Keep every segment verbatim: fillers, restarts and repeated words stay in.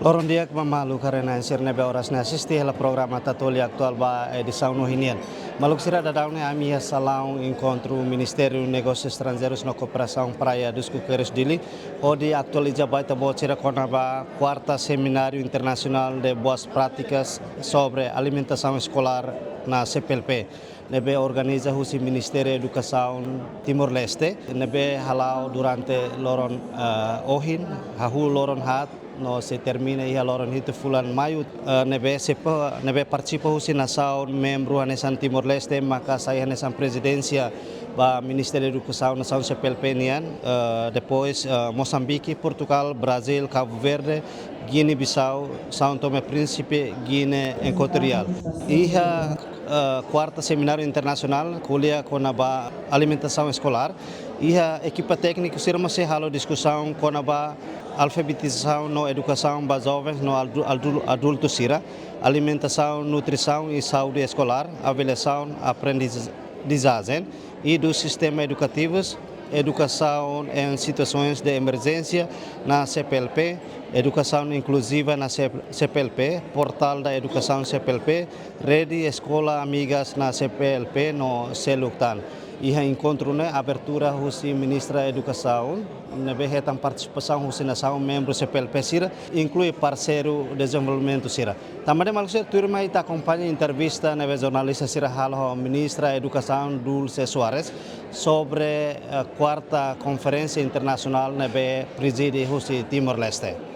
Loron di'ak ba maluk haree-na'in sira ne'ebé oras ne'e asiste hela programa Tatoli Atuál ba edisaun ohin nian. Maluk sira, daudaun ne'e ami iha salaun enkontru Ministériu Negósius Estranjeirus no Kooperasaun Praia dos Coqueiros, Dili, hodi atualiza ba ita-boot sira kona-ba kuarta Semináriu Internasionál de Boas Práticas sobre Alimentação Escolar na C P L P, ne'ebé organiza husi Ministériu Edukasaun Timor-Leste, ne'ebé hala'o durante loron, eh, ohin, hahú loron haat, no sei termina iha loron hitu fulan Maiu, eh, ne'ebé sei pa-, ne'ebé partisipa husi nasaun membru hanesan Timor-Leste, maka sai hanesan prezidénsia ba Ministériu Edukasaun nasaun C P L P nian, eh, depois, eh, Mosambike, Portugal, Brazil, Cabo Verde, Guiné-Bissau, São Tomé e Príncipe, Guiné Equatorial. Iha, eh, kuarta Semináriu Internasionál ko'alia kona-ba alimentasaun eskolár, iha ekipa tékniku sira mós sei halo diskusaun kona-ba alfabetizasaun no edukasaun ba jovens no adu-, adu-, adultu sira, alimentasaun, nutrisaun i saúde eskolár, avaliasaun, aprendizajen, i dos sistema edukativus, edukasaun em situações de emerjénsia na C P L P, edukasaun inkluziva na C-, C P L P, portál da edukasaun C P L P, rede Eskola Amigas na C P L P no seluk tan. Iha enkontru ne'e abertura husi Ministra Edukasaun, ne'ebé hetan partisipasaun husi nasaun membru C P L P sira, inklui parseiru dezenvolvimentu sira. Tanba ne'e maluk sira, tuirmai ita akompaña entrevista ne'ebé jornalista sira halo ho Ministra Edukasaun Dulce Soares sobre, eh, kuarta konferénsia internasionál ne'ebé prezide husi Timor-Leste.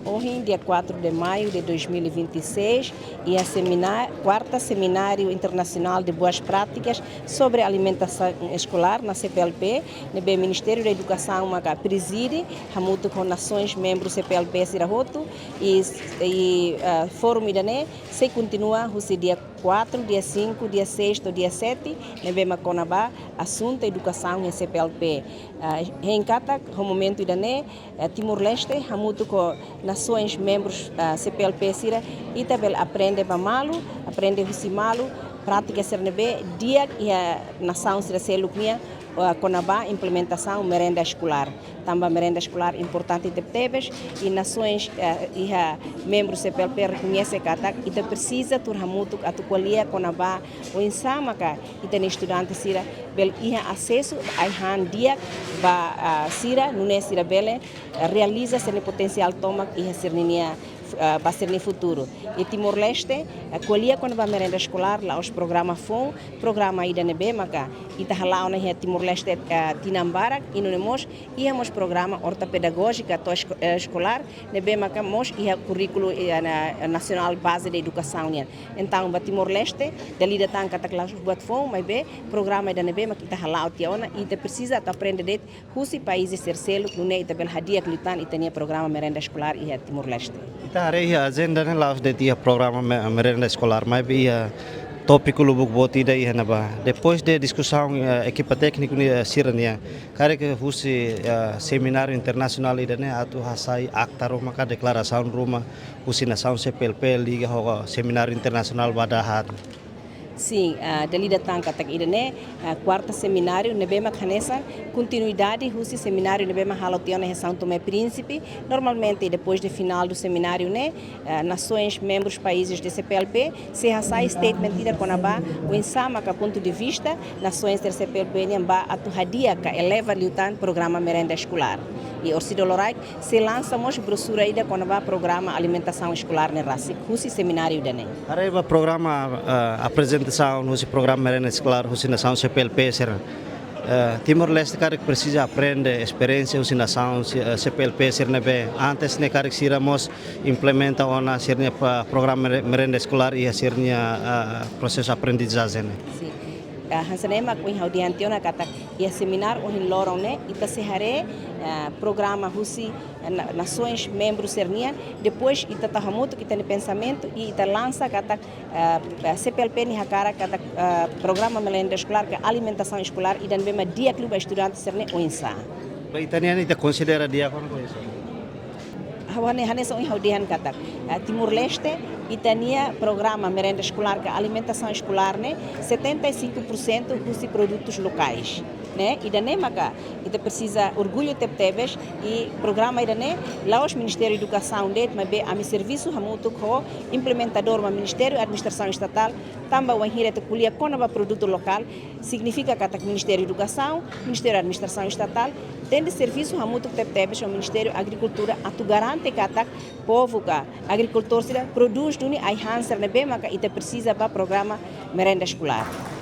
Ohin, dia quatro de maio de dois mil e vinte e seis, iha semina-, kuarta Semináriu Internasionál de Boas Práticas sobre Alimentasaun Eskolár na C P L P, ne'ebé Ministériu da Edukasaun maka prezide, hamutuk ho nasoens membru C P L P sira hotu, i, i, ah, fórum ida-ne'e sei kontinua husi dia quatro, dia cinco, dia seis to'o dia sete, ne'ebé mak kona-ba asuntu edukasaun iha C P L P. Ah, hein katak, ho momentu ida-ne'e, eh, Timor-Leste, hamutuk ho nasoens membrus, ah, C P L P sira, ita bele aprende ba malu, aprende husi malu, prátika sira ne'ebé di'ak iha nasaun sira seluk nian, ah, kona-ba implementasaun merenda eskolár. Tanba merenda eskolár importante tebetebes, i nasoens, eh, iha membru C P L P rekoñese katak ita presiza tuur hamutuk atu ko'alia kona-ba oinsá maka ita-nia estudante sira bele iha asesu ai-han di'ak ba, ah, sira, nune'e sira bele, eh, realiza sira-nia potensiál tomak iha sira-nia, ah, ba sira-nia futuru. I Timor-Leste, eh, ko'alia kona-ba merenda eskolár la'ós programa foun, programa ida ne'ebé maka ita hala'o ona iha Timor-Leste, eh, tinan barak, i nune'e mós iha mós programa ortopedagójika to'o esko-, eh, eskolár, ne'ebé maka mós iha kurríkulu, eh, na-, nasionál baze de edukasaun nian. Entaun, ba Timor-Leste, dala ida tan katak la'ós buat foun, maibé programa ida ne'ebé maka ita hala'o tiha ona, ita presiza atu aprende de'it husi país sira seluk, nune'e ita bele hadi'a liután ita-nia programa merenda eskolár iha Timor-Leste. Ita haree iha ajenda ne'e la'ós de'it iha programa me-, merenda eskolár, maibé iha tópiku lubuk boot ida iha ne'ebá. Depois de diskusaun, eh, ekipa tékniku nian, eh, sira-nian, karik husi, eh, semináriu internasionál ida-ne'e atu hasai akta ruma ka deklarasaun ruma husi nasaun C P L P liga ho semináriu internasionál ba dala haat. Sin, ah, dala ida tan katak ida-ne'e, ah, kuarta semináriu ne'ebé mak hanesan kontinuidade husi semináriu ne'ebé mak halo tiha ona iha São Tomé e Príncipe. Normalmente, depois de final do seminário ne'e, eh, nasoens membrus países de C P L P sei hasai statement ida kona-ba oinsá maka pontu de vista nasoens sira C P L P nian ba atu hadi'a ka eleva liután programa merenda eskolár. I orsida loraik sei lansa mós brosura ida kona-ba programa alimentasaun eskolár ne'e rasik husi semináriu ida-ne'e. Haree ba programa, eh, aprezentasaun husi programa merenda eskolár husi nasaun C P L P sira. Eh, Timor-Leste karik presiza aprende esperiénsia husi nasaun, si-, eh, C P L P sira ne'ebé antes ne'e karik sira mós implementa ona sira-nia pa-, programa mere-, merenda eskolár iha sira-nia, eh, prosesu aprendizajen. Sin. Ah, hanesan ne'e mak ohin ha'u dehan tiha ona katak iha semináriu ohin loron ne'e ita sei haree, eh, programa husi, eh, na-, nasoens membru sira-nian, depois ita tau hamutuk ita-nia pensamentu i ita lansa katak, eh, C P L P nia hakarak katak, eh, programa merenda eskolár ka alimentasaun eskolár ida ne'ebé mak di'ak liu ba estudante sira-ne'e oinsá. Ba ita-nian, ita konsidera di'ak ona ka oinsá? Ha'u hane-, hanesan ohin ha'u dehan katak, eh, Timor-Leste, ita-nia programa merenda eskolár ka alimentasaun eskolár ne'e setenta e cinco por cento husi produtus lokais. Ne'e, ida-ne'e maka ita presiza orgullu tebetebes, i programa ida-ne'e la'ós Ministériu Edukasaun de'it, maibé ami servisu hamutuk ho implementadór mak Ministériu Administrasaun Estatál, tanba wainhira ita ko'alia kona-ba produtu lokál, signifika katak Ministériu Edukasaun, Ministériu Administrasaun Estatál, tenke servisu hamutuk tebetebes ho Ministériu Agrikultura atu garante katak povu ka agrikultór sira prodús duni ai-han sira ne'ebé maka ita presiza ba programa merenda eskolár.